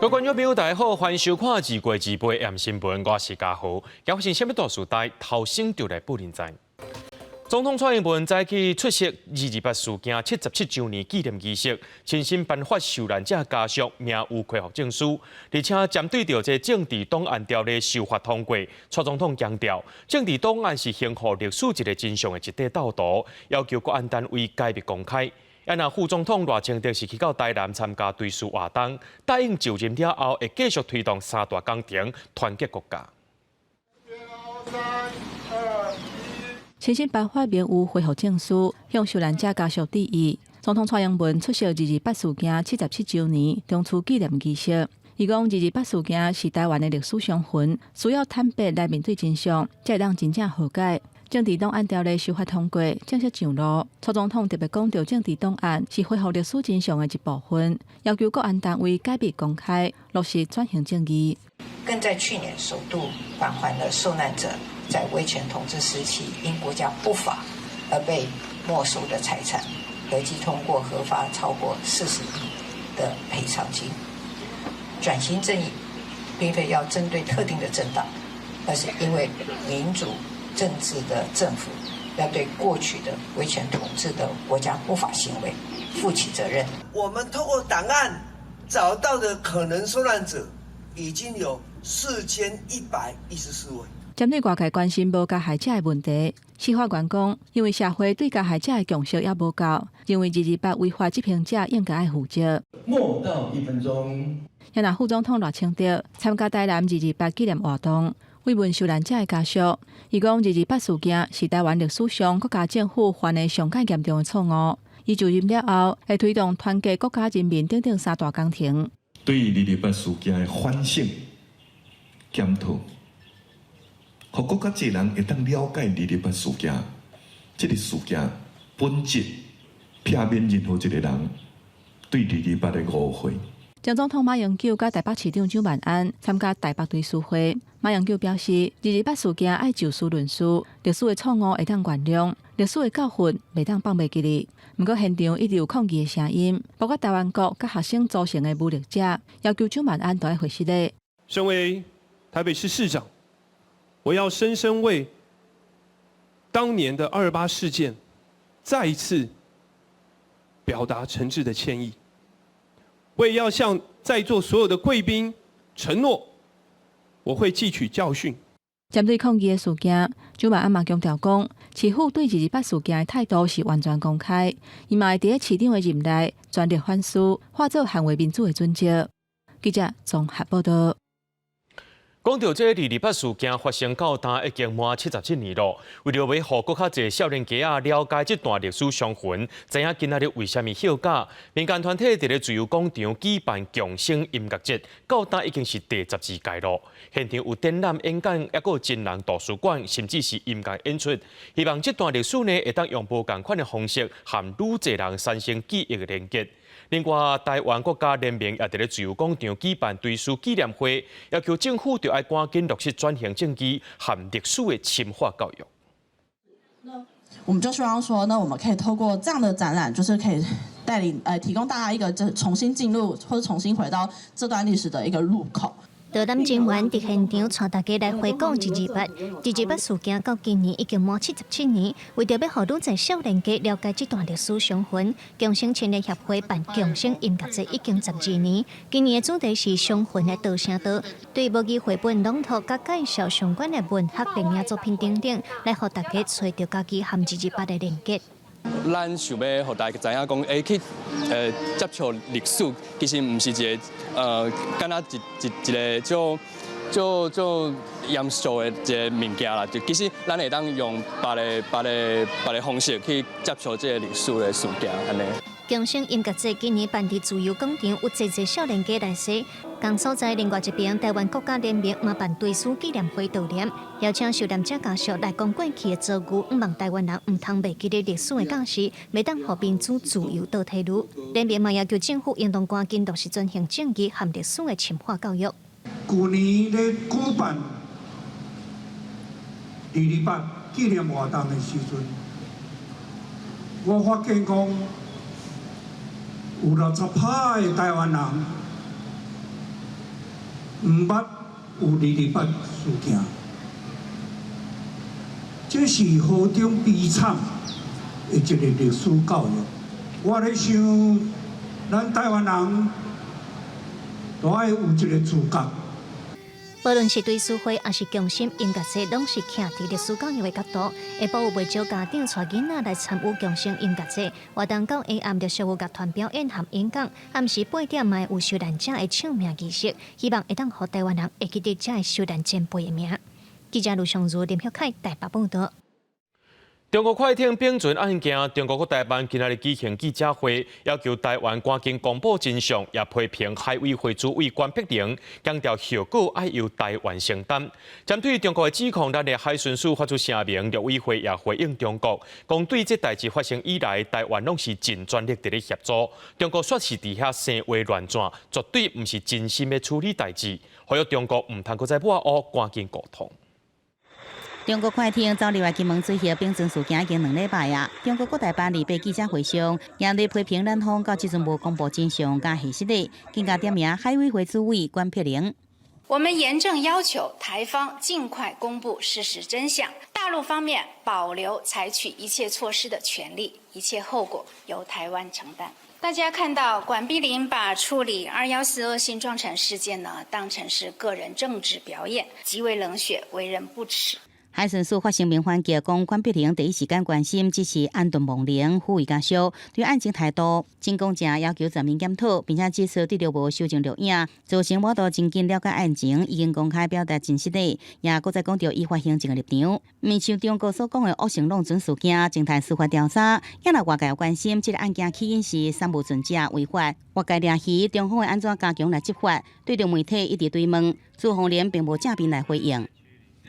各位觀眾朋友，大家好，歡迎收看《二月二八暗新聞》，我是嘉豪。今發生啥物大事代，頭先就來報恁知。總統蔡英文早起出席二二八事件77週年紀念儀式，親身頒發受難者家屬名譽恢復證書，而且針對著這政治檔案條例修法通過，蔡總統強調，政治檔案是恢復歷史一个真相的一塊道圖，要求國安單位解密公開。啊，若副總統賴清德是去到台南參加追思活動，答應就任了後會繼續推動三大工程，團結國家。親身頒發名譽恢復證書，向受難者家屬致意。總統蔡英文出席二二八事件77週年中秋紀念儀式。伊講二二八事件是台灣的歷史傷痕，需要坦白來面對真相，才會當真正和解。政治檔案條例修法通過，正式上路。蔡總統特別講著政治檔案是恢復歷史真相的一部分，要求國安單位解密公開，落實轉型正義。更在去年首度返還了受難者在威權統治時期因國家不法而被沒收的財產，合計通過核發超過40億的賠償金。轉型正義並非要針對特定的政黨，而是因為民主政治的政府要對過去的威權統治的國家不法行為負起責任。我們透過檔案找到的可能受難者已經有4114位。針對外界關心無加害者的問題，司法員講，因為社會對加害者的共識猶無夠，認為二二八違法執行者應該愛負責。默禱一分鐘。也若副總統賴清德參加台南二二八紀念活動，慰問受難者的家屬。伊講二二八事件是台灣歷史上國家政府犯的上蓋嚴重的錯誤。伊就任了後，會推動團結國家人民等等三大工程。對二二八事件的反省檢討，予閣較濟人會當了解二二八事件這个事件本質，避免任何一个人對二二八的誤會。前總統馬英九佮台北市長蔣萬安參加台北追思會。馬英九表示，二二八事件愛就事論事，歷史的錯誤會當原諒，歷史的教訓袂當放袂記得。毋過現場一直有抗議的聲音，包括台灣國佮學生組成的武力者，要求蔣萬安著愛回失禮。身為台北市市長，我要深深為當年的二二八事件再一次表達誠摯的歉意。我也要向在座所有的貴賓承諾，我會汲取教訓。針對抗議的事件，蔣萬安嘛強調講，市府對二二八事件的態度是完全公開，伊嘛會佇咧市長的任內全力反思，化做捍衛民主的準則。記者綜合報道。講著這二二八事件發生到今已經滿77年囉，為著欲予閣較濟少年家仔了解這段歷史傷痕，知影今仔日為啥物休假，民間團體佇咧自由廣場舉辦共生音樂節，到今已經是第12屆囉。現場有展覽、演講，猶閣有真人圖書館，甚至是音樂演出。希望這段歷史呢，會當用無仝款的方式，和愈濟人產生記憶的連結。另外，台灣國家聯盟也佇咧自由廣場舉辦追思紀念會，要求政府著愛趕緊落實轉型正義和歷史的深化教育。我們就希望說，那我們可以透過這樣的展覽，就是可以帶領提供大家一個，就是重新進入或者重新回到這段歷史的一個入口。導覽人員佇現場帶大家來回顧二二八，二二八事件到今年已經滿77年，為著欲予愈濟少年家了解這段歷史傷痕，共生青年協會辦共生音樂節已經12年。今年的主題是傷痕的導聲道，對母語繪本朗讀佮介紹相關的文學電影作品等等，來予大家揣著家己和二二八的連結。咱想欲予大家知影講，去接觸歷史，其實毋是一个敢若一一一个足足足嚴肅的一个物件啦。就其實咱會當用別个方式去接觸這个歷史的事件，按呢。共生音樂節今年辦佇自由廣場，有濟濟少年家來踅。仝所在另外一邊，台灣國家聯盟嘛辦追思紀念會悼念，邀請受難者家屬來講過去的遭遇，向望台灣人毋通袂記得歷史的教訓，袂當予民主自由倒退嚕。聯盟嘛要求政府應當趕緊落實轉型正義和歷史的深化教育。舊年咧舉辦二二八紀念活動的時陣，我發現講有60%的台灣人毋捌有二二八事件，這是何等悲慘的一个歷史教育。我咧想，咱台灣人都愛有一个自覺。無論是追思會，抑是共心音樂節，攏是徛佇歷史教育的角度。下晡有袂少家長帶囡仔來參與共生音樂節活動，到下暗就屬有樂團表演和演講。暗時8點嘛有受難者的唱名儀式，希望會當予台灣人會記得這个受難前輩的名。記者盧尚如、林旭凱台北報道。中國快艇冰船案件，中國國台辦今仔日舉行記者會，要求台灣趕緊公布真相，也批評海委會主委關碧玲，強調後果愛由台灣承擔。針對中國的指控，咱的海巡署發出聲明，陸委會也回應中國，講對這代誌發生以來，台灣攏是盡全力佇咧協助。中國煞是佇遐生話亂轉，絕對毋是真心欲處理代誌，呼籲中國毋通閣再抹烏，趕緊溝通。中國快艇走入來金門水域冰船事件已經2禮拜啊！中國國台辦禮拜記者會上，嚴厲批評咱方到這陣無公布真相佮事實的，更加點名海委會主委關碧玲。我們嚴正要求台方盡快公布事實真相，大陸方面保留採取一切措施的權利，一切後果由台灣承擔。大家看到管碧玲把處理214惡性撞船事件呢，當成是個人政治表演，極為冷血，為人不齒。海巡署發聲明反擊，講關碧玲第一時間關心只是安頓亡靈、撫慰家屬，對案情態度真公正，要求全面檢討，並且指出對著無修正錄影，造成無度真緊了解案情，已經公開表達真實的，也閣再講著依法行政的立場。毋像中國所講的惡性弄船事件，靜待司法調查。也若外界有關心，這个案件起因是三無船隻違法，外界掠魚，中方會按怎加強來執法？對著媒體一直追問，朱鳳蓮並無正面來回應。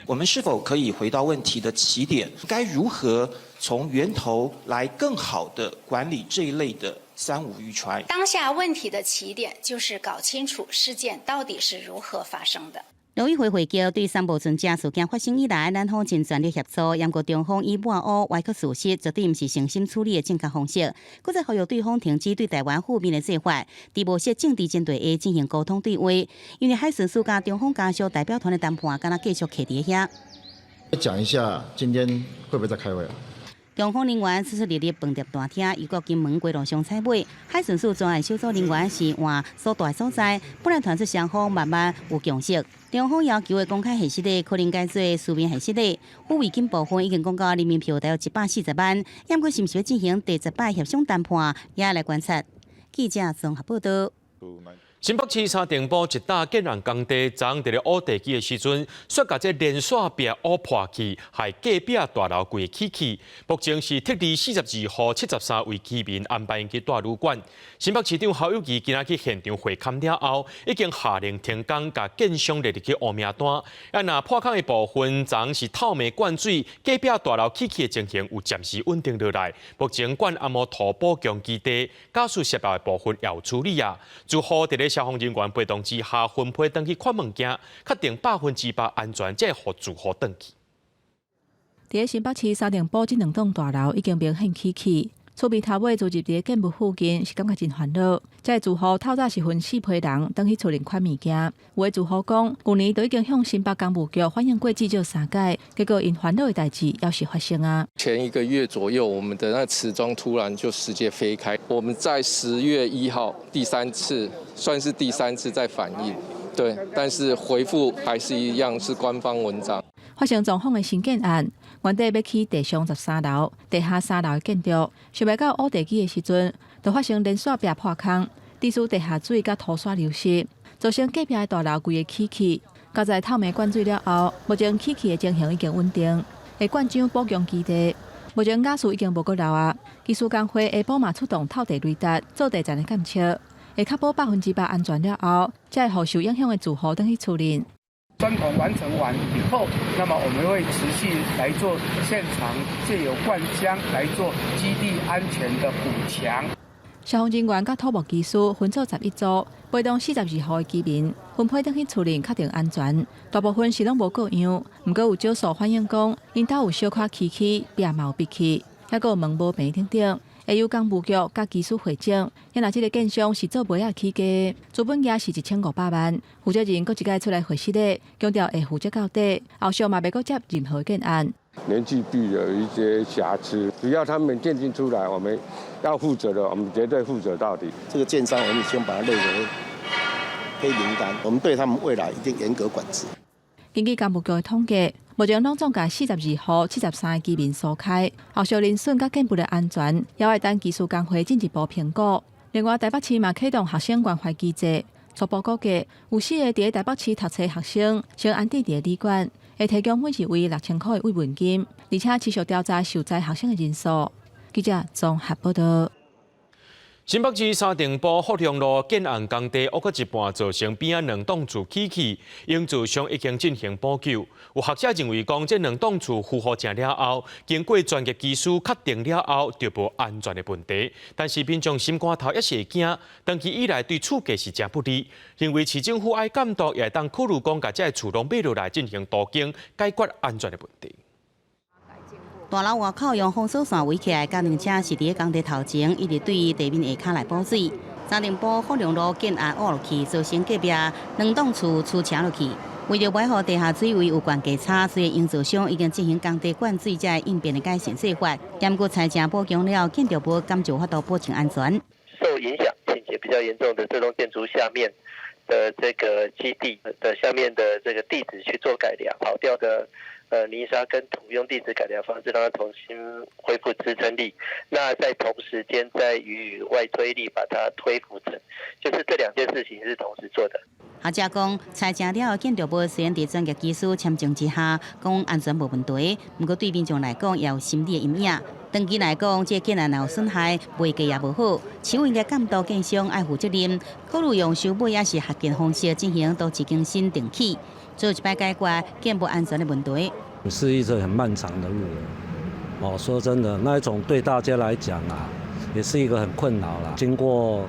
我們是否可以回到問題的起點？該如何從源頭來更好地管理這一類的三無漁船？當下問題的起點就是搞清楚事件到底是如何發生的。陸委會回擊對三無船隻事件發生以來，咱方盡全力協助，毋過中方以抹烏歪曲事實，絕對毋是誠心處理的正確方式。閣再呼籲對方停止對台灣負面的做法，佇無設政治針對下進行溝通對話。因為海巡署佮中方家屬代表團的談判，敢若繼續卡佇遐。講一下，今天會不會再開會？中方人員出出入入飯店大廳，又閣金門街路上採買。海巡署專案小組人員是換所在所在，本來傳出雙方慢慢有共識。中方要求的公開核實的，可能改做書面核實的。撫慰金部分已經講到人民票大約140萬，毋過是毋是欲進行第十擺協商談判，也來觀察。記者綜合報道。新北市三重埔一棟建案工地，昨昏佇咧挖地基的時陣，煞共這連線壁挖破去，害隔壁大樓規起去。目前是撤離42戶73位居民安排𪜶去蹛旅館。新北市長侯友宜今仔去現場會勘了後，已經下令停工，共建商列入去烏名單。啊，若破空的部分，昨昏是透明灌水，隔壁大樓起去的情形有暫時穩定落來。目前管阿摩土補強基地，家屬涉及的部分也有處理啊。住戶佇咧消防人員陪同之下，分批轉去款物件，確定100%安全，才會予住戶轉去。佇新北市三重埔這兩棟大樓已經明顯起去，厝邊頭尾住入佇建物附近，是感覺真煩惱。這个住戶透早是分四批人轉去厝裡款物件。有的住戶講，舊年都已經向新北工務局反映過至少三擺，結果𪜶煩惱的代誌猶是發生啊。前一個月左右，我們的那瓷磚突然就直接飛開。我們在10月1號第三次，算是第三次再反映，對，但是回覆還是一樣是官方文章。發生狀況的新建案，原底欲起地上13樓、地下3樓的建築，想袂到挖地基的時陣，就發生連線壁破空，致使地下水佮塗沙流失，造成隔壁的大樓規个起去。加在透明灌水了後，目前起去的情形已經穩定，會灌漿補強基地。目前瓦斯已經無閣漏啊，技師工會下晡嘛出動透地雷達做地層的檢測，會確保100%安全了後，才會予受影響的住戶轉去厝裡。鑽孔完成完以後，那麼我們會持續來做現場藉由灌漿來做基地安全的補強。消防人員佮土木技師分做11組，陪同42戶的居民分批轉去厝裡確定安全。大部分是攏無過恙，毋過有少數反映講，𪜶兜有小可起去，壁嘛有篕去，抑閣有門無平等等。會由工務局佮技師會診。若這个建商是做賣仔起家，資本額是1500萬。負責人閣一擺出來回釋咧，強調會負責到底，後續嘛袂閣接任何建案。連續壁有一些瑕疵，只要他們鑑定出來，我們要負責的，我們絕對負責到底。這個建商，我們已經把它列為黑名單，我們對他們未來一定嚴格管制。根據工務局的統計，目前攏總共42戶73个居民疏開，後續鄰損佮建物的安全，猶愛等技師公會進一步評估。另外，台北市嘛啟動學生關懷機制，初步估計有四个佇台北市讀冊學生先安置佇旅館，會提供每一位6000箍的慰問金，而且持續調查受災學生的人數。記者綜合報道。新北市三重埔福隆路建案工地挖到一半，造成邊仔兩棟厝起去，營造商已經進行補救。有學者認為講，這兩棟厝負荷正了後，經過專業技師確定了後，就無安全的問題。但是民眾心肝頭抑是會驚，長期以來對厝價是誠不利。認為市政府愛監督，也會當考慮講，共這个厝攏買落來進行都更，解決安全的問題。大樓外口用封鎖線圍起來，工程車是佇咧工地頭前，一直對地面下跤來補水。三重埔福隆路建案挖落去，造成隔壁兩棟厝厝斜落去。為著袂予地下水位有懸低差，所以營造商已經進行工地灌水，才應變的改善計劃。兼顧拆除補強了，建築物敢就有法度保證安全。受影響傾斜比較嚴重的這棟建築下面的這個基地的下面的這個地質去做改良，跑掉的泥沙跟土用地質改良方式，讓它重新恢復支撐力。那在同時間再予以外推力，把它推浮層，就是這兩件事情是同時做的。學者講，拆除了後建築物雖然佇專業技師簽證之下，講安全無問題，毋過對民眾來講也有心理的陰影。長期來講，這建案若有損害，賣價也無好。市府應該監督建商愛負責任，考慮用收買抑是合建方式進行都市更新重起，做一擺解決建物安全的問題。是一個很漫長的路。哦，說真的，那一種對大家來講啊，也是一個很困擾啦。經過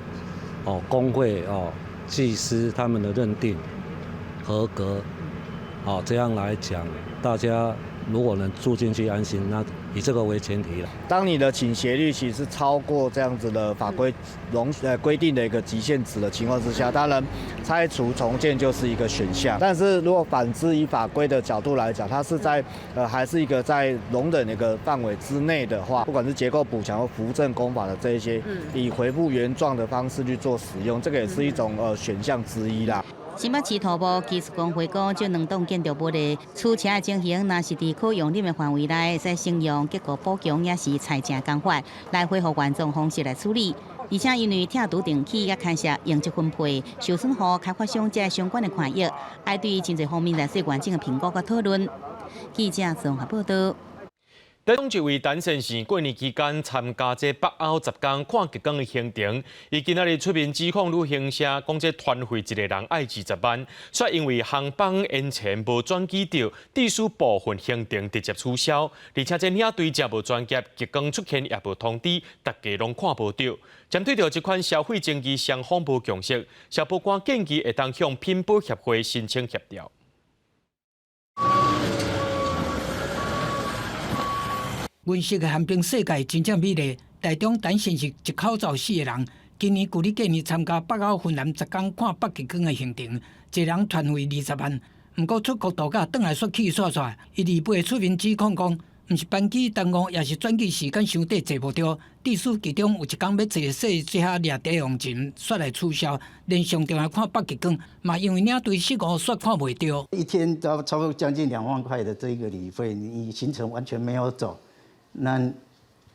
哦工會哦技師他們的認定合格，哦這樣來講，大家如果能住進去安心，那以這個為前提啦。當你的傾斜率其實超過這樣子的法規容規定的一個極限值的情況之下，當然拆除重建就是一個選項。但是如果反之，以法規的角度來講，它是在還是一個在容忍的一個範圍之內的話，不管是結構補強或扶正工法的這一些，以恢復原狀的方式去做使用，這個也是一種選項之一啦。新北市土木技術公會講，這兩棟建築物的厝斜的情形，若是佇可容忍的範圍內，會使先用結構補強，抑是拆除工法來恢復原狀方式來處理。而且因為拆除重起也牽涉容積分配、受損戶、開發商這相關的權益，愛對真濟方面來做完整的評估佮討論。記者綜合報道。台中一位陳先生過年期間參加這北歐10天看極光的行程，伊今仔日出面指控旅行社，講這團費一個人愛20萬，卻因為航班延遲無轉機著，致使部分行程直接取消，而且這領隊誠無專業，極光出現也無通知，大家攏看無著。針對著這款消費爭議，雙方無共識，消保官建議會當向品保協會申請協調。銀色的寒冰世界真正美麗。台中陳先生一口罩四个人，今年舊曆過年參加北歐芬蘭10天看北極光的行程，一人團費20萬。毋過出國度假轉來煞氣煞煞，伊二八出面指控講，毋是班機耽誤，抑是轉機時間傷短坐無著，致使其中有一工欲坐細這下掠帝王船，煞來取消，連上重要看北極光，嘛因為領隊失誤煞看袂著。一天都超過將近2萬塊的這個旅費，你行程完全沒有走。那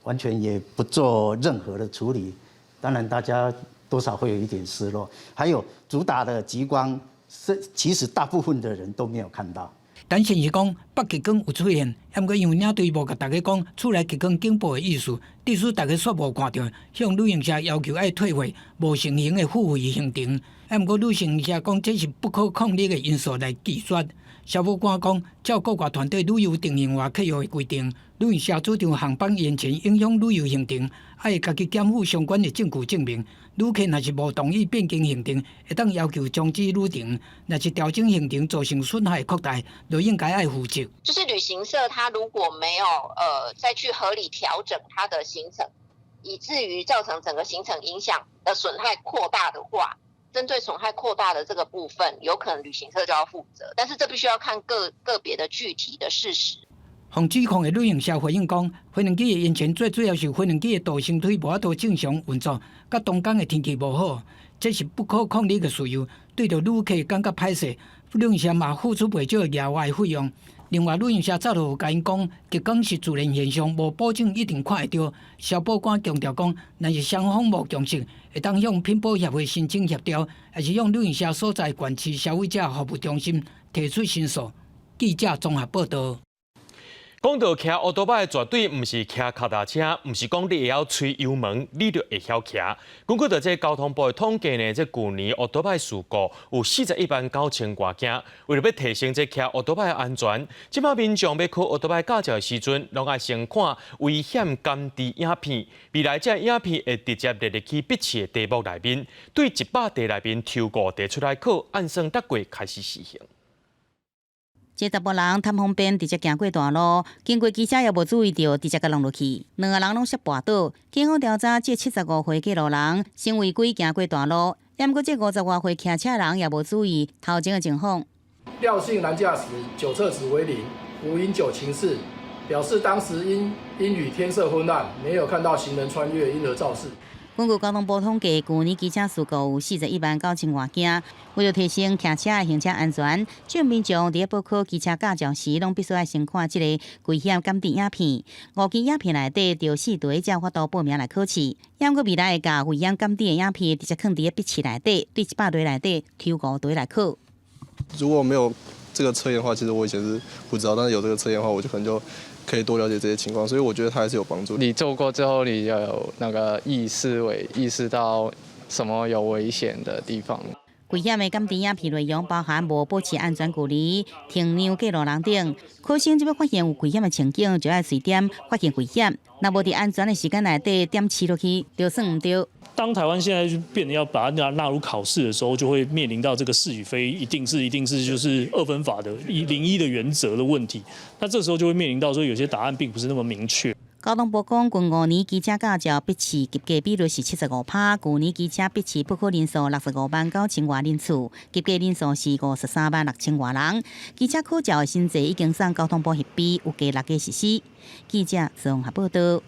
完全也不做任何的處理，當然大家多少會有一點失落。還有主打的極光，是其實大部分的人都沒有看到。陳先生講北極光有出現，毋過因為領隊無共大家講厝內極光警報的意思，致使大家煞無看著，向旅行社要求愛退費，無成行的付費行程。毋過旅行社講這是不可抗力的因素來拒絕。消保官講，照國外團隊旅遊定型化契約的規定，旅行社主張航班延遲影響旅遊行程，愛家己檢附相關的證據證明。旅客若是無同意變更行程，會當要求終止旅程；若是調整行程造成損害擴大，就應該愛負責。就是旅行社，他如果沒有再去合理調整他的行程，以至於造成整個行程影響的損害擴大的話，針對損害擴大的這個部分，有可能旅行社就要負責。但是這必須要看個個別的具體的事實。予指控的旅行社回應講，飛行機的延遲最主要是飛行機的逃生梯無法度正常運作，佮當天的天氣無好，這是不可抗力的事由。對著旅客感覺歹勢，旅行社嘛付出袂少的額外費用。另外，旅行社早就有共𪜶講，極光是自然現象，無保證一定看會著。消保官強調講，若是雙方無共識，會當向品保協會申請協調，抑是向旅行社所在縣市消費者服務中心提出申訴。記者綜合報道。講到騎歐多擺，絕對毋是騎跤踏車，毋是講你會曉催油門，你就會曉騎。根據著這交通部的統計呢，這舊年歐多擺事故有41萬9千外件。為著欲提升這騎歐多擺的安全，這擺民眾欲考歐多擺駕照的時陣，攏愛先看危險感知影片。未來這影片會直接列入去筆試的題目內面，對100題內面抽五題出來考，按算逐月開始試行。這查埔人貪方便，直接行過大路，經過機車也無注意著，直接共挵落去，兩個人攏摔跋倒。警方調查，這75歲過路人先違規行過大路，猶毋過這50外歲騎車人也無注意頭前的情況。廖姓男駕駛酒測值為零，無飲酒情事，表示當時因陰雨天色昏暗，沒有看到行人穿越，因而肇事。根據交通部統計，舊年機車事故有41萬9千外件。為著提升騎車的行車安全，這民眾佇咧報考機車駕照時，攏必須愛先看這個危險感知影片。五支影片內底，著四題才有法度報名來考試。猶毋過未來會共危險感知的影片直接囥佇咧筆試內底，對100題內底抽五題來考。如果沒有這個測驗的話，其實我以前是不知道，但是有這個測驗的話，我就可能就可以多了解這些情況，所以我覺得它還是有幫助。你做過之後，你要有那個意識為意識到什麼有危險的地方。危險的感知影片內容包含無保持安全距離、停讓過路人等。考生只欲發現有危險的情景，就愛隨點發現危險。若無佇安全的時間內底點試落去，就算毋著。當台灣現在就變得要把它納入考試的時候，就會面臨到這個是與非，一定是就是二分法的一零一的原則的問題。那這時候就會面臨到說，有些答案並不是那麼明確。交通部講，近5年機車駕照筆試及格比率是75%，舊年機車筆試報考人數65萬9千外人次，及格人數是53萬6千外人。機車考照的新制已經送交通部核批，預計6月實施。記者綜合報道。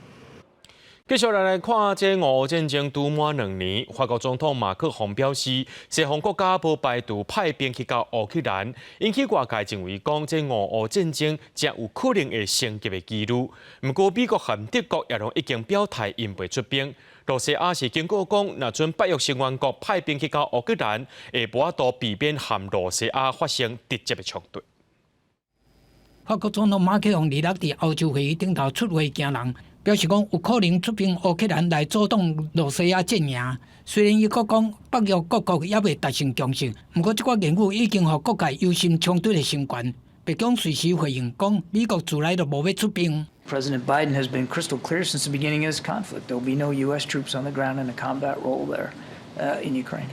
繼續來看，這俄烏戰爭拄滿2年，法國總統馬克宏表示，西方國家無排除派兵去到烏克蘭，引起外界認為講，這俄烏戰爭誠有可能會升級的幾率。毋過美國和德國也攏已經表態，𪜶袂出兵。露西亞是警告講，若准北約成員國派兵去到烏克蘭，會無法度避免和露西亞發生直接的衝突。法國總統馬克宏二六佇歐洲會議頂頭出話驚人。表示講有可能出兵烏克蘭來阻擋露西亞陣營。雖然伊閣講北約各國猶未達成共識，毋過這寡言語已經予各界憂心衝突的深懸。白宮隨時回應講，美國自來就無欲出兵。 President Biden has been crystal clear since the beginning of this conflict. There will be no U.S. troops on the ground in a combat role there in Ukraine.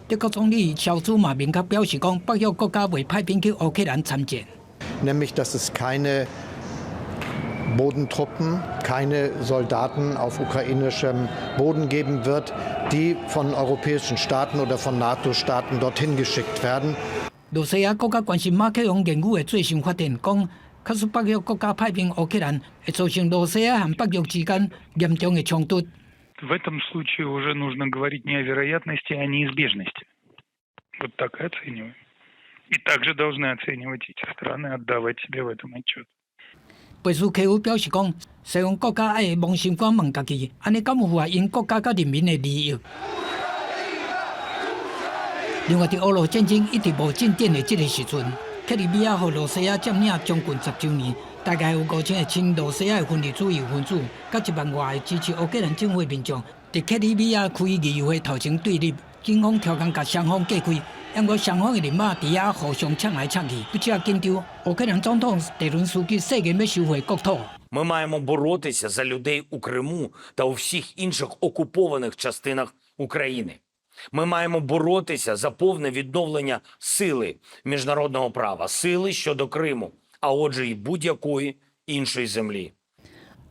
德國總理蕭茲嘛明確表示講，北約國家袂派兵去烏克蘭參戰。 Nämlich, dass es keine Bodentruppen, keine Soldaten auf ukrainischem Boden geben wird, die von europäischen Staaten oder von NATO-Staaten dorthin geschickt werden. 露西亞閣較關心馬克宏言語的最新發展，講假使北約國家派兵烏克蘭，會造成露西亞和北約之間嚴重的衝突。 В этом случае уже нужно говорить не о вероятности, а о неизбежности. Вот так и оцениваем. И также должны оценивать эти страны, отдавать себе в этом отчет. 貝斯科夫表示講，西方國家愛摸心肝問家己，按呢敢有符合𪜶國家佮人民的利益？另外，佇俄烏戰爭一直無進展的這個時陣，克里米亞予露西亞佔領將近10週年，大概有5000個親露西亞的分離主義分子，佮1萬外個支持烏克蘭政府的民眾，佇克里米亞開議會頭前對立，警方刁工共雙方隔開。毋過雙方的人馬佇遐互相嗆來嗆去，不只緊張。烏克蘭總統澤倫斯基誓言欲收回國土。 Ми маємо боротися за людей у Криму та у всіх інших окупованих частинах України. Ми маємо боротися за повне відновлення сили міжнародного права, сили щодо Криму, а отже, і будь-якої іншої землі.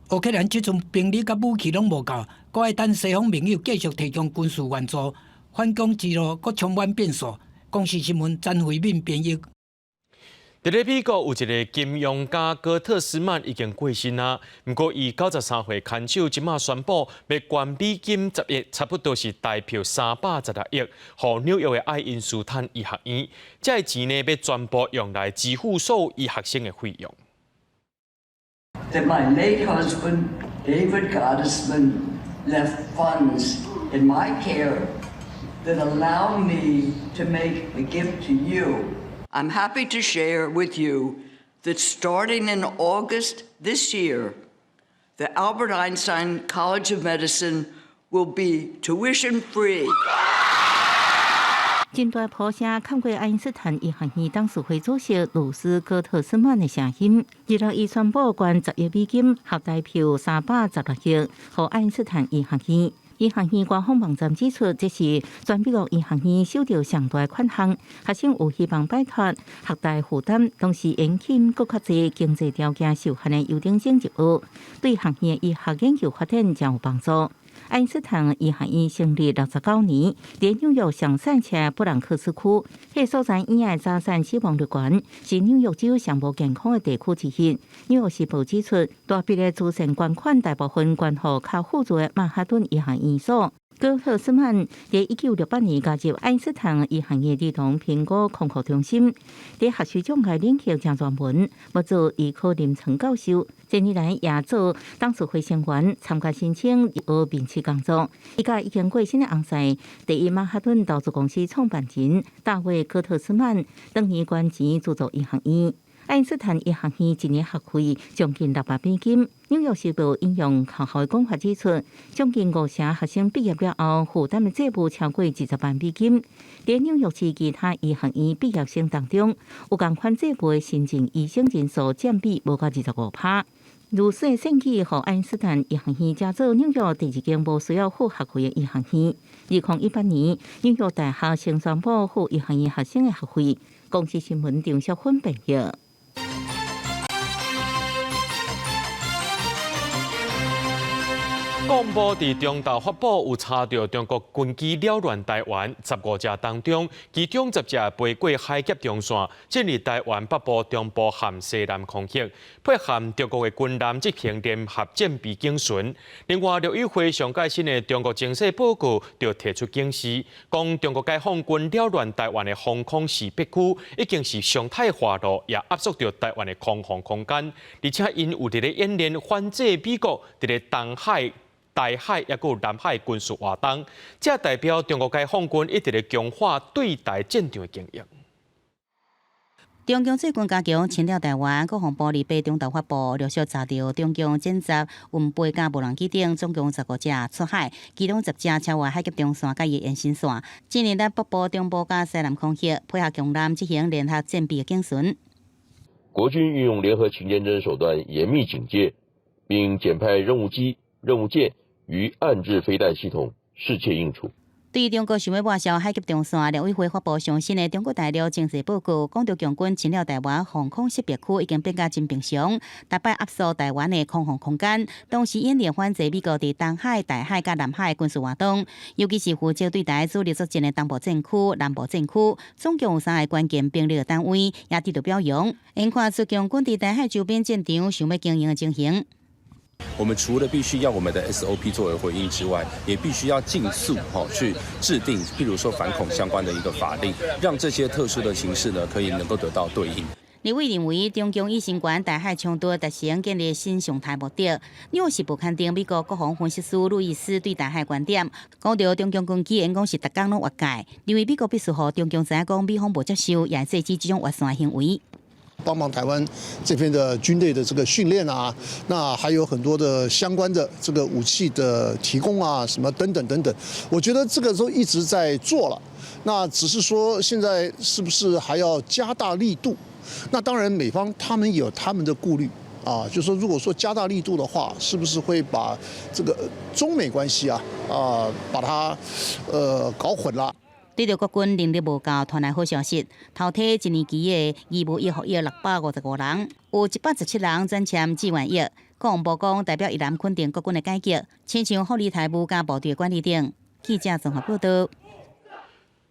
烏克蘭這陣兵力佮武器攏無夠，閣愛等西方盟友繼續提供軍事援助，反攻之路閣充滿變數。公視新聞詹慧敏編譯。佇咧美國有一个金融家戈特斯曼已經過身啊，毋過伊93歲牽手，這馬宣布欲捐美金10億，差不多是台票316億，予紐約的愛因斯坦醫學院。這个錢呢，欲全部用來支付所有醫學生的費用。 That my late husband, David Gottesman, left funds in my care that allow me to make a gift to you. I'm happy to share with you that starting in August this year, the Albert Einstein College of Medicine will be tuition free. 真大破聲，冚過愛因斯坦醫學院董事會主席魯斯戈特斯曼的聲音。26伊宣布捐10億美金，合台票316億，予愛因斯坦醫學院。醫學院官方網站指出，這是全美國醫學院收著上大款項，學生有希望擺脫學貸負擔，同時延請閣較濟經濟條件受限的優等生入學，對學院醫學研究發展誠有幫助。愛因斯坦醫學院成立69年，佇紐約上散赤布朗克斯區，彼个所在醫院早產死亡率懸，是紐約州上無健康的地區之一。紐約時報指出，大筆的慈善捐款大部分捐予較富足的曼哈頓醫學院所。戈特斯曼佇1968年加入愛因斯坦醫學院兒童評估康復中心，佇學術障礙領域誠專門，欲做醫科臨床教授。這年來也做董事會成員，參加申請入學面試工作。伊佮已經過身的翁婿，第一曼哈頓投資公司創辦人大衛戈特斯曼，當年捐錢資助醫學院。愛因斯坦醫學院一年學費將近6萬美金。紐約時報引用學校的講法指出，將近五成學生畢業了後負擔的債務超過20萬美金。佇紐約市其他醫學院畢業生當中，有仝款債務的新進醫生人數佔比無到25%。如此的善舉，予愛因斯坦醫學院成做紐約第二間無需要付學費的醫學院。2018年，紐約大學先宣布付醫學院學生的學費。公視新聞張淑芬編譯。廣播佇中晝發布有查著中國軍機擾亂台灣15隻當中，其中10隻飛過海峽中線，進入台灣北部、中部和西南空域，配合中國的軍艦執行聯合戰備警巡。另外，陸委會上蓋新的中國情勢報告就提出警示，講中國解放軍擾亂台灣的防空識別區已經是常態化囉，也壓縮著台灣的空防空間，而且𪜶有佇咧演練反制美國佇咧東海、台海抑閣有南海軍事活動，這代表中國解放軍一直咧強化對台戰場的經營。中共最近加強侵擾台灣，國防部28中晝發布，陸續查著中共偵察運飛佮無人機等，總共15隻出海，其中10隻超越海峽中線佮伊延伸線，進入咱北部、中部佮西南空域，配合共艦執行聯合戰備警巡。國軍運用聯合勤監偵手段，嚴密警戒，並檢派任務機、任務艦與岸置飛彈系統適切應處。對中國想欲抹消海峽中線，陸委會發布上新的中國大陸情勢報告，講著共軍侵擾台灣防空識別區已經變甲真平常，逐擺壓縮台灣的空防空間，同時演練反制美國佇東海、台海佮南海軍事活動，尤其是負責對台主力作戰的東部戰區、南部戰區，總共有三个關鍵兵力的單位，也得到表揚。眼看出共軍佇台海周邊戰場想欲經營的情形。我們除了必須要我們的 SOP 作為回應之外，也必須要盡速去制定，譬如說反恐相關的一個法令，讓這些特殊的情勢呢可以能夠得到對應。立委認為，中共以相關台海衝突達成建立新常態目的。紐約時報肯定美國國防分析師路易斯對台海觀點，講著中共軍機應講是逐工攏越界，認為美國必須予中共知影講美方無接受，也制止這種越線行為。幫忙台灣這邊的軍隊的這個訓練啊，那還有很多的相關的這個武器的提供啊，什麼等等等等，我覺得這個都一直在做了，那只是說現在是不是還要加大力度？那當然美方他們有他們的顧慮啊，就是說如果說加大力度的話，是不是會把這個中美關係啊把它搞混了？對著國軍能力無夠，傳來好消息，頭提一年期的義務役服役655人，有117人轉簽志願役。國防部講代表依然肯定國軍的改革，親像福利台武加部隊管理等。記者綜合報道。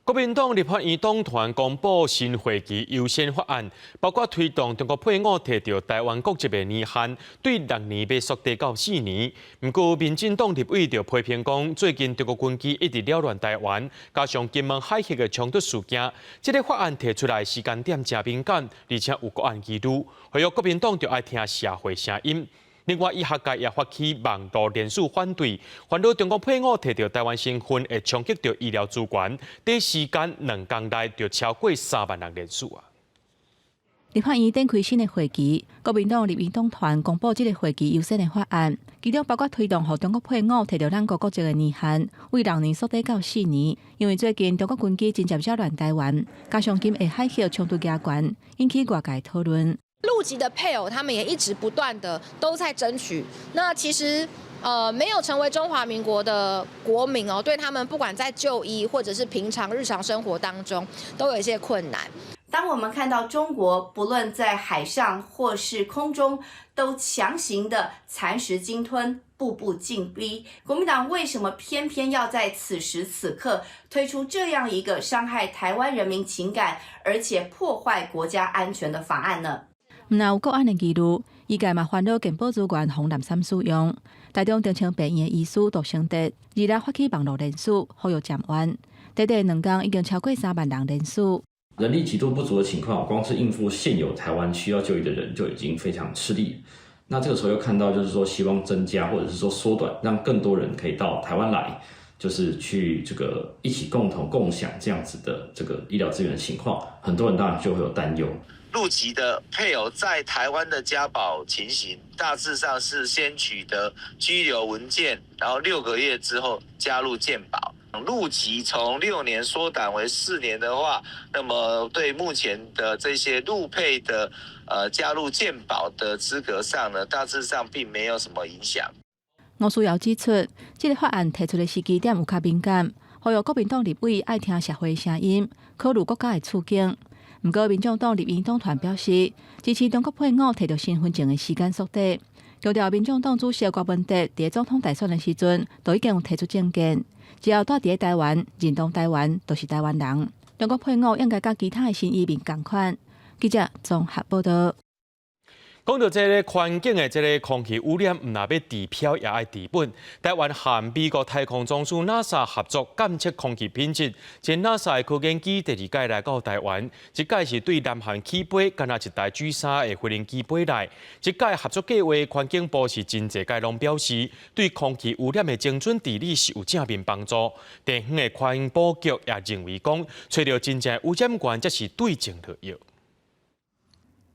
國民黨立法院黨團公布新會期優先法案，包括推動中國配偶提著臺灣國籍的年限，對6年欲縮短到4年。毋過，民進黨立委就批評講，最近中國軍機一直擾亂臺灣，加上金門海峽的衝突事件，這个法案提出來時間點誠敏感，而且有國安疑慮，呼籲國民黨著愛聽社會聲音。另外，醫學界也發起網路連署反對，煩惱中國配偶提著臺灣身份會衝擊著醫療資源，短時間2工內就超過3萬人連署啊！立法院展開新的會期，國民黨立院黨團公布這个會期優先的法案，其中包括推動予中國配偶提著咱國國籍的年限，為6年縮短到4年。因為最近中國軍機真濟擾亂臺灣，加上金門海峽衝突加懸，引起外界討論。陸籍的配偶，他們也一直不斷的都在爭取。那其實，沒有成為中華民國的國民哦，對他們不管在就醫或者是平常日常生活當中，都有一些困難。當我們看到中國不論在海上或是空中，都強行的蠶食鯨吞，步步進逼，國民黨為什麼偏偏要在此時此刻推出這樣一個傷害台灣人民情感，而且破壞國家安全的法案呢？毋但有國安的疑慮，醫界嘛煩惱健保資源予濫訕使用。台中長青病院的醫師杜成哲，2日發起網路連署，呼籲站冤。短短2工已經超過3萬人連署。人力極度不足的情況，光是應付現有台灣需要就醫的人就已經非常吃力。那這個時候又看到，就是說希望增加或者是說縮短，讓更多人可以到台灣來，就是去這個一起共同共享這樣子的這個醫療資源的情況，很多人當然就會有擔憂。陸籍的配偶在台灣的加保情形，大致上是先取得居留文件，然後6個月之後加入健保。陸籍從6年縮短為4年的話，那麼對目前的這些陸配的加入健保的資格上呢，大致上並沒有什麼影響。吳思瑤指出，這个法案提出的時機點有較敏感，呼籲國民黨立委愛聽社會聲音，考慮國家的處境。毋過，民眾黨立院黨團表示支持中國配偶提著身份證的時間縮短，強調民眾黨主席柯文哲佇總統大選的時陣，就已經有提出政見，只要蹛佇咧台灣，認同台灣，就是台灣人。中國配偶應該佮其他的新移民仝款。記者綜合報道。講到這个環境的這个空氣污染，毋但欲治標，也愛治本。臺灣和美國太空總署 NASA 合作監測空氣品質，這 NASA 的科研機第二屆來到臺灣，這屆是對南韓起飛，敢若一台 G3的飛行機飛來。這屆合作計劃，環境部是真濟屆攏表示，對空氣污染的精準治理是有正面幫助。地方的環保局也認為講，揣著真正污染源才是對症落藥。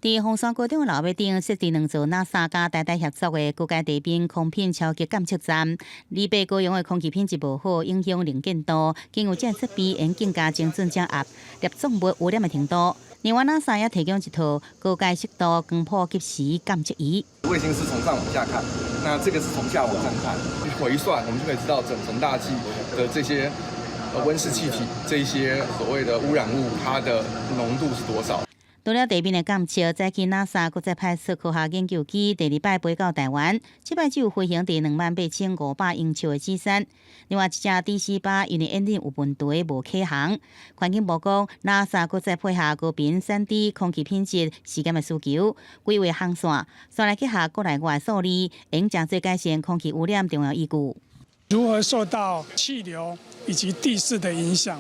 佇鳳山高中的樓尾頂設置兩座 NASA 佮台大協作的高階地面空品超級監測站，離白高雄的空氣品質無好，影響能見度，經由這設備，會更加精準掌握粒狀物污染的程度。另外，NASA 也提供一套高解析度光譜即時監測儀。衛星是從上往下看，那這個是從下往上看，回算我們就可以知道整層大氣的這些溫室氣體，這些所謂的污染物，它的濃度是多少。除了地面的監測，早起 NASA 閣再派出科學研究機第二擺飛到臺灣，這擺只有飛行佇28,500英尺的 G3。另外一隻 DC-8因為引擎有問題無啟航。環境部講，NASA 閣再配合高頻3D 空氣品質試驗的需求，規劃航線，煞來結合國內外數字，會誠做改善空氣污染重要依據。如何受到氣流以及地勢的影響？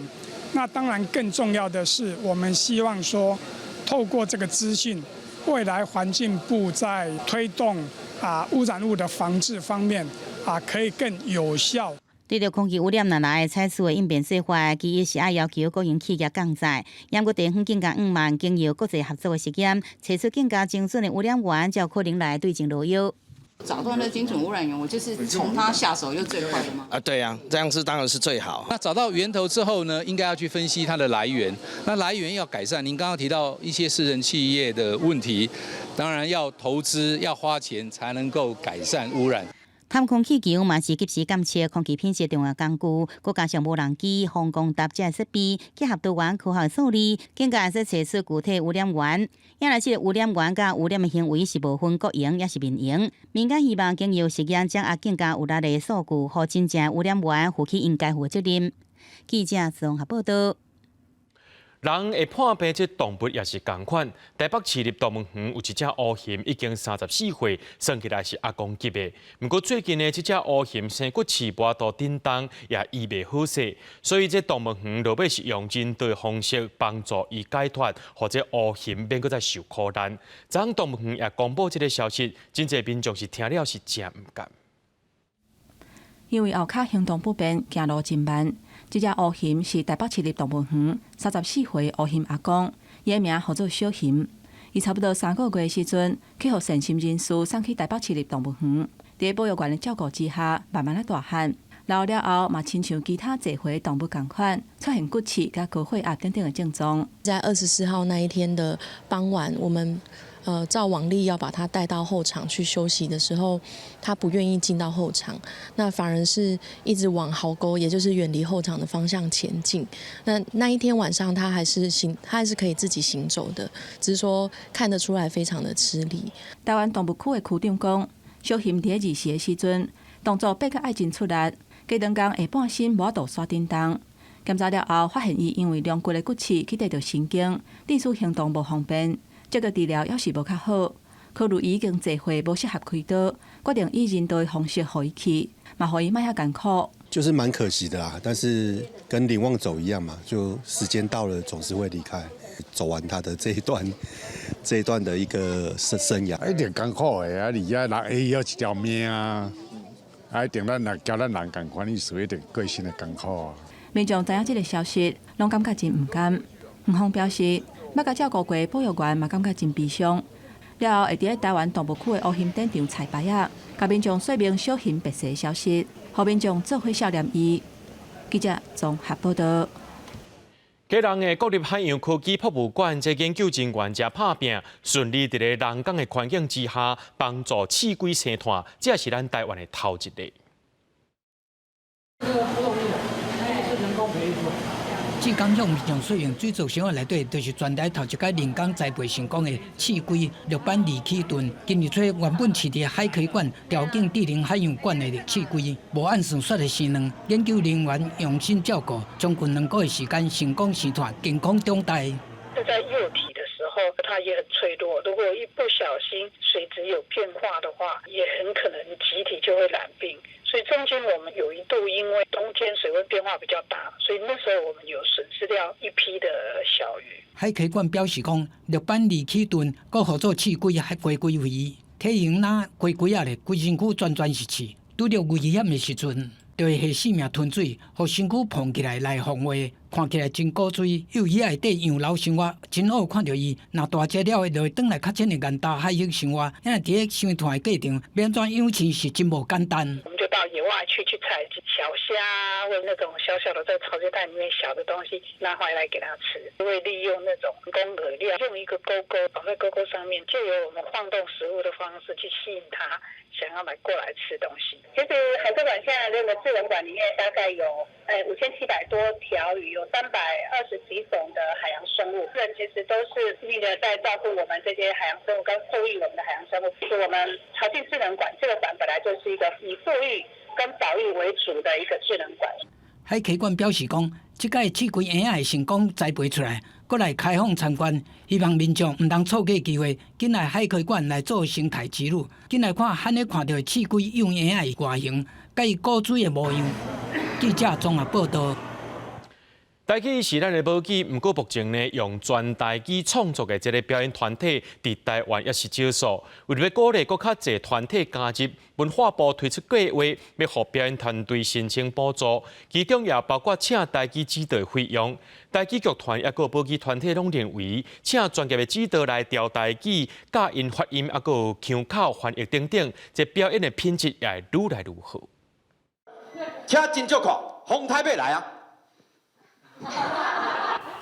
那當然更重要的是，我們希望說，透過這個資訊，未來環境部在推動污染物的防治方面可以更有效。對著空氣污染，若來採取的應變做法，其一是愛要求國營企業降載，毋過地方更加向望經由國際合作的實驗，揣出更加精準的污染源，才有可能來對症落藥。找到那精準污染源，我就是從它下手又最快的嗎？啊，對啊，這樣是當然是最好。那找到源頭之後呢，應該要去分析它的來源。那來源要改善，您剛剛提到一些私人企業的問題，當然要投資要花錢才能夠改善污染。探空氣球嘛是及時監測空氣品質重要工具，閣加上無人機、風光搭這設備，結合多元科學數字，更加會使測出具體污染源。也若這個污染源佮污染的行為是無分國營抑是民營，民間希望經由實驗掌握更加有力的數據，予真正污染源負起應該負責任。記者綜合報道。人會破病，這動物也是仝款。台北市立動物園有一隻烏熊，已經34歲，算起來是阿公級的。毋過最近呢，這隻烏熊生骨刺無法度振動，也醫袂好勢，所以這動物園落尾是用人道的方式幫助伊解脫，予這烏熊免閣再受苦難。昨昏動物園也公布這個消息，真濟民眾是聽了是誠毋甘。因為後跤行動不便，行路真慢。這隻烏熊是台北市立動物園34歲烏熊阿公，伊的名號做小熊。伊差不多3個月時陣，去予善心人士送去台北市立動物園，佇保育員的照顧之下，慢慢仔大漢。老了後，嘛親像其他濟歲動物仝款，出現骨刺佮高血壓等等的症狀。在24號那一天的傍晚，我們照往例要把他帶到後場去休息的時候，他不願意進到後場，那反而是一直往壕溝，也就是遠離後場的方向前進。那那一天晚上，他還是行，他還是可以自己行走的，只是說看得出來非常的吃力。台灣動物區的區長講，小熊佇咧二時的時陣，動作變較愛真出力，過兩工下半身無法度煞振動。檢查了後，發現伊因為龍骨的骨刺去綴著神經，致使行動無方便。這個治療猶是無較好，考慮伊已經濟歲無適合開刀，決定以人道的方式予伊去，嘛予伊莫遐艱苦。就是蠻可惜的啦，但是跟林旺走一樣嘛，就時間到了總是會離開，走完他的這一段的一個生涯。一定艱苦的啊，而且人會曉一條命啊，啊一定咱若交咱人仝款意思，一定過身會艱苦啊。民眾知影這個消息，攏感覺真毋甘。園方表示，捌共照顧過保育員嘛，感覺真悲傷。了後會佇咧台灣動物區的烏熊展場彩排仔，共民眾說明小熊別逝的消息，予民眾做伙悼念伊。記者綜合報道。基隆的國立海洋科技博物館這研究人員誠拍拚，順利佇咧人工的環境之下，幫助刺龜生湠，這是咱台灣的頭一例。這個不容易，它是人工培育出來。浙江向上說明水族生活內底，就是全台頭一擺人工栽培成功的刺龜綠斑二齒鱒。今日揣原本飼佇海科館調景智能海洋館的刺龜，無按算煞來生卵。研究人員用心照顧，將近2個月時間成功生湠，健康長大。是在幼體的時候，它也很脆弱。如果一不小心水質有變化的話，也很可能集體就會染病。所以中間我們有一度因為冬天水溫變化比較大，所以那時候我們有損失掉一批的小魚。海科館表示講，綠斑二齒鱒閣號做刺龜還龜龜魚，體型若龜龜仔咧，規身軀全全是刺，拄著危險的時陣，就會下性命吞水，予身軀膨起來來防衛。看起來真古錐，幼魚仔內底洋流生活，真好看著伊。若大隻了後，就會轉來較淺的岩礁海域生活。因為佇咧生湠的過程，欲按怎養飼是真無簡單。我們就到野外去採小蝦，或者那種小小的在潮間帶裡面小的東西拿回來給它吃。會利用那種人工餌料，用一個鈎鈎綁在鈎鈎上面，借由我們晃動食物的方式去吸引它，想要來過來吃東西。其實海科館現在這個智能館裡面大概有5700多條魚，有320幾種的海洋生物。人其實都是拼命的在照顧我們這些海洋生物，跟復育我們的海洋生物。其實我們潮境智能館這個館本來就是一個以復育跟保育為主的一個智能館。海科館表示講，這擺刺龜嬰仔會成功栽培出來，閣來開放參觀，希望民眾毋通錯過機會，緊來海科館來做生態之旅，緊來看罕咧看著刺龜幼嬰仔的外形，佮伊古錐的模樣。記者綜合報道。台語是咱的母語，毋過目前呢，用全台語創作的這个表演團體，佇台灣也是少數。為著欲鼓勵閣較濟團體加入，文化部推出計劃，欲予表演團隊申請補助，其中也包括請台語指導的費用。台語劇團抑閣保語團體攏認為，請專業的指導來調台語、教𪜶發音，抑閣腔口翻譯等等，這表演的品質也會愈來愈好。車真足快，風颱欲來啊！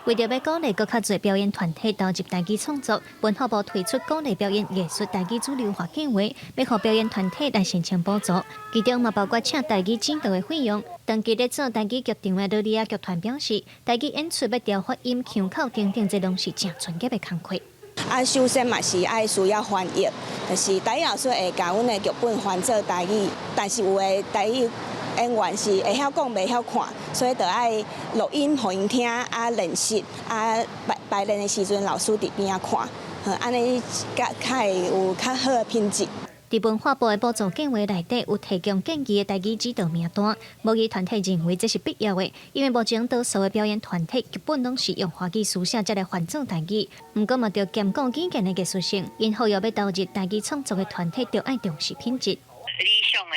為著欲鼓勵閣較濟表演團體投入台語創作，文化部推出鼓勵表演藝術台語主流化計劃，欲予表演團體來申請補助，其中嘛包括請台語指導的費用。長期咧做台語劇場的蘆里仔劇團表示，台語演出欲調發音、腔口等等，這攏是誠專業的工課。啊，首先嘛是愛需要翻譯，就是台語老師會共阮的劇本翻做台語，但是有的台語演員是會曉講，袂曉看，所以著愛錄音予𪜶聽，啊練習，啊排排練的時陣，老師佇邊仔看，按呢較較會有較好的品質。佇文化部的補助計畫內底有提供建議的台語指導名單，母語團體認為這是必要的，因為目前多數的表演團體基本攏是用華語書寫才來翻做台語，毋過嘛著兼顧語言的藝術性，𪜶呼籲欲投入台語創作的團體，著愛重視品質。理想的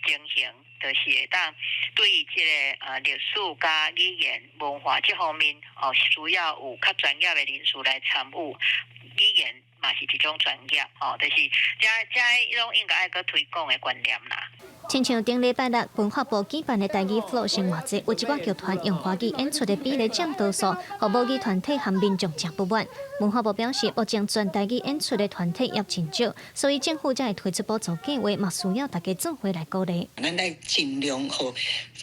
情形就是會當對這个歷史佮語言文化這方面哦，需要有較專業的人士來參與語言。嘛是一種專業，吼，就是這這攏應該愛閣推廣的觀念啦。親像頂禮拜六文化部舉辦的台語 Flow 生活節，有一寡劇團用華語演出的比例佔多數，予母語團體和民眾誠不滿。文化部表示，目前全台語演出的團體猶真少，所以政府才會推出補助計劃，嘛需要大家做伙來鼓勵。咱來盡量予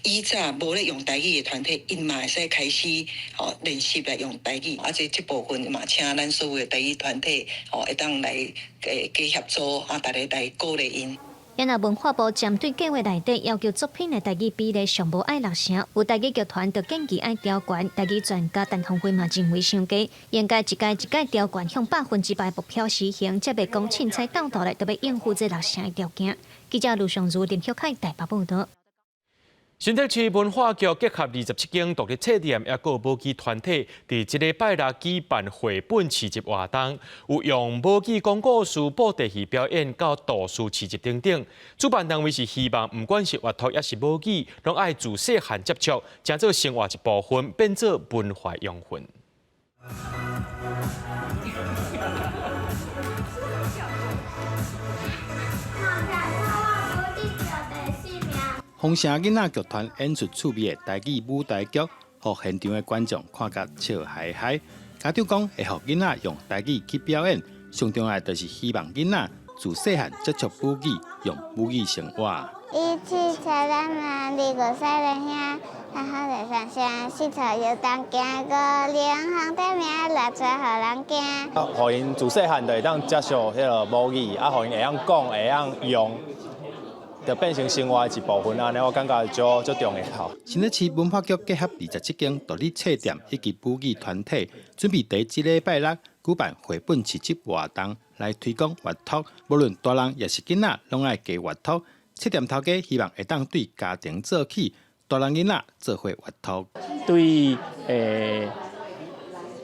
以早無咧用台語的團體，𪜶嘛會使開始吼練習來用台語，啊，這這部分嘛，請咱所有的台語團體吼會當來加協助，啊，大家來鼓勵𪜶。若文化部針對計劃內底要求作品的台語比例上無愛六成，有台語劇團就建議愛調懸，台語專家陳鴻輝嘛認為傷低，應該一屆一屆調懸向100%的目標實行，才袂講凊彩鬥鬥來著欲應付這六成的條件。記者盧尚如、林旭凱台北報導。新竹市文化局結合27間獨立冊店，抑閣母語團體，佇這禮拜六舉辦繪本市集活動，有用母語講故事、布袋戲表演到圖書市集等等。主辦單位是希望，毋管是閱讀抑是母語，攏愛自細漢接觸，成做生活一部分，變做文化養分。豐城囡仔劇團演出趣味的台語舞台劇，予現場的觀眾看甲笑嗨嗨。家長講會予囡仔用台語去表演，上重要的就是希望囡仔自細漢接觸母語，用母語生活。一七七三萬，二五三零兄，三好二三聲，四草又當行，五零紅的名，六出予人驚。啊，予𪜶自細漢就會當接觸彼个母語，啊，予𪜶會曉講，會曉用。就變成生活的一部分啊！我感覺足足重要。新竹市文化局結合27間獨立冊店以及母語團體，準備佇這禮拜六舉辦繪本市集活動，來推廣閱讀。無論大人抑是囡仔，攏愛加閱讀。冊店頭家希望會當對家庭做起，大人囡仔做伙閱讀。對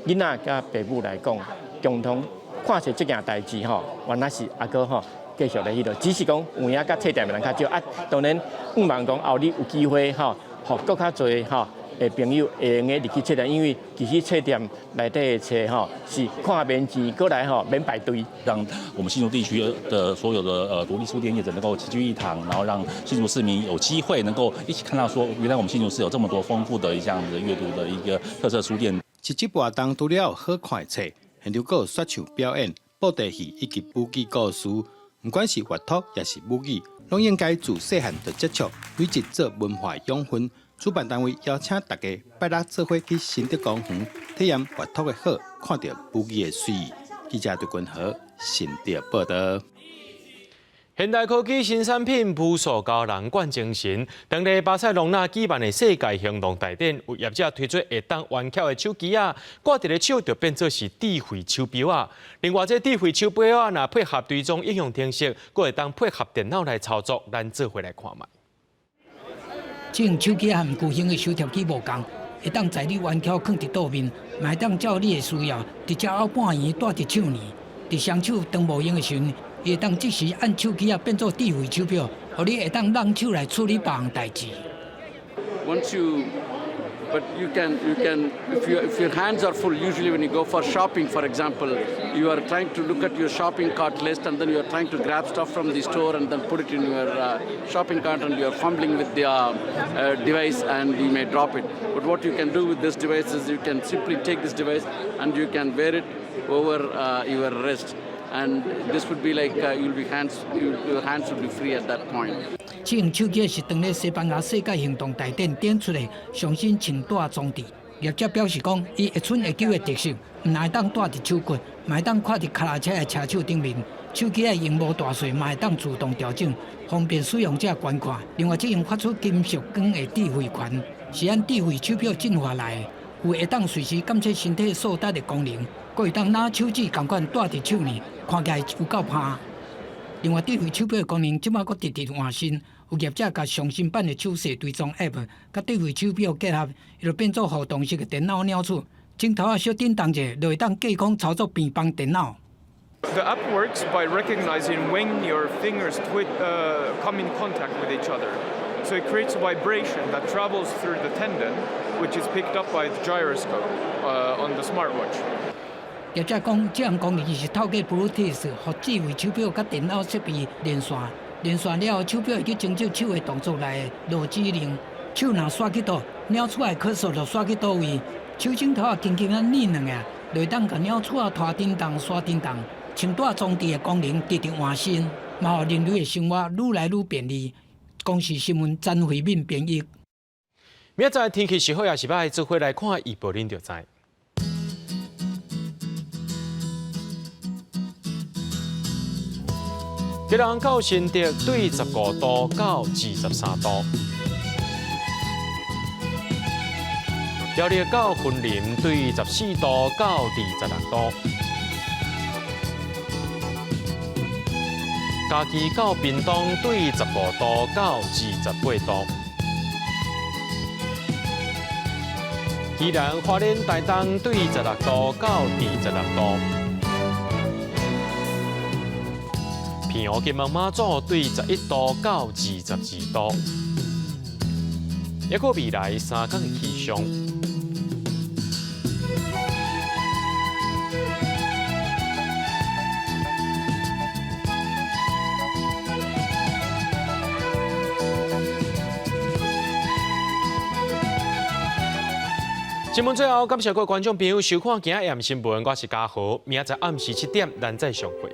囡仔佮爸母來講，共同看冊這件代誌吼，原來是猶閣吼。繼續咧彼落，只是講有影佮冊店的人較少啊。當然，向望講後日有機會吼，予閣較濟吼的朋友會用得入去冊店，因為其實冊店內底的冊吼是看免錢，過來吼免排隊。讓我們新竹地區的所有的獨立書店業者能夠齊聚一堂，然後讓新竹市民有機會能夠一起看到說，原來我們新竹市有這麼多豐富的這樣子閱讀的一個特色書店。市集活動除了有好看的冊，現場閣有說唱表演、布袋戲以及母語故事。毋管是閱讀抑是母語，攏應該自細漢就接觸，累積做文化養分。主辦單位邀請大家拜六做伙去新竹公園體驗閱讀的好，看著母語的媠。記者杜君和新竹報導。現代科技新產品，無數教人灌精神。當咧巴塞隆納舉辦的世界行動大典，有業者推出會當彎翹的手機仔，掛佇咧手就變做是智慧手錶仔。另外，這智慧手錶仔若配合追蹤應用程式，閣會當配合電腦來操作。咱做伙來看覓。這種手機和舊型的收貼機無仝，會當載你彎翹囥佇桌面，嘛會當照你的需要，直接後半圓戴佇手鏈。佇雙手當無閒的時陣，伊會當即時按手機仔變做智慧手錶，予你會當攏手來處理別項代誌。 Want to But you can, if your hands are full, usually when you go for shopping, for example, you are trying to look at your shopping cart list and then you are trying to grab stuff from the store and then put it in your shopping cart and you are fumbling with the device and you may drop it. But what you can do with this device is you can simply take this device and you can wear it over your wrist. And this would be like your hands will be free at that point. 這項手機是當咧西班牙世界行動大典展出的上新穿戴裝置。業者表示講，伊一寸會久的特色，毋但會當戴佇手骨，嘛會當掛佇跤踏車的車手頂面。手機的螢幕大細嘛會當自動調整，方便使用者觀看。另外，這項發出金屬光的智慧環，是按智慧手錶進化來的，有會當隨時監測身體數值的功能，閣會當拿手指仝款戴佇手呢，看起來有夠歹。另外，智慧手錶的功能這擺閣直直換新，有業者共上新版的手勢追蹤 App，佮智慧手錶結合，伊就變做互動式的電腦鳥鼠，鏡頭仔小震動者，就會當隔空操作平板電腦。 The app works by recognizing when your fingers come in contact with each other. So it creates a vibration that travels through the tendon, which is picked up by the gyroscope on the smartwatch. 業者講，這項功能是透過 Bluetooth，予智慧手錶佮電腦設備連線，連線了後，手錶會去偵測手的動作來落指令。手若刷去佗，鳥鼠的 cursor 就刷去佗位，手指頭仔輕輕仔捏兩下，就會當共鳥鼠仔拖震動、刷震動。穿戴裝置的功能直直換新，嘛予人類的生活愈來愈便利。公視新聞詹慧敏編譯。明仔載天氣是好抑是䆀，做伙來看預報，恁就知。基隆到新竹對15度到23度，苗栗到雲林對14度到26度，嘉義到屏東對15度到28度，宜蘭花蓮台東對16度到26度。澎湖金門馬祖對11度到22度，抑閣未來3工的氣象。新聞最後，感謝各位觀眾朋友收看今仔日新聞，我是嘉豪，明仔載暗時7點，咱再相會。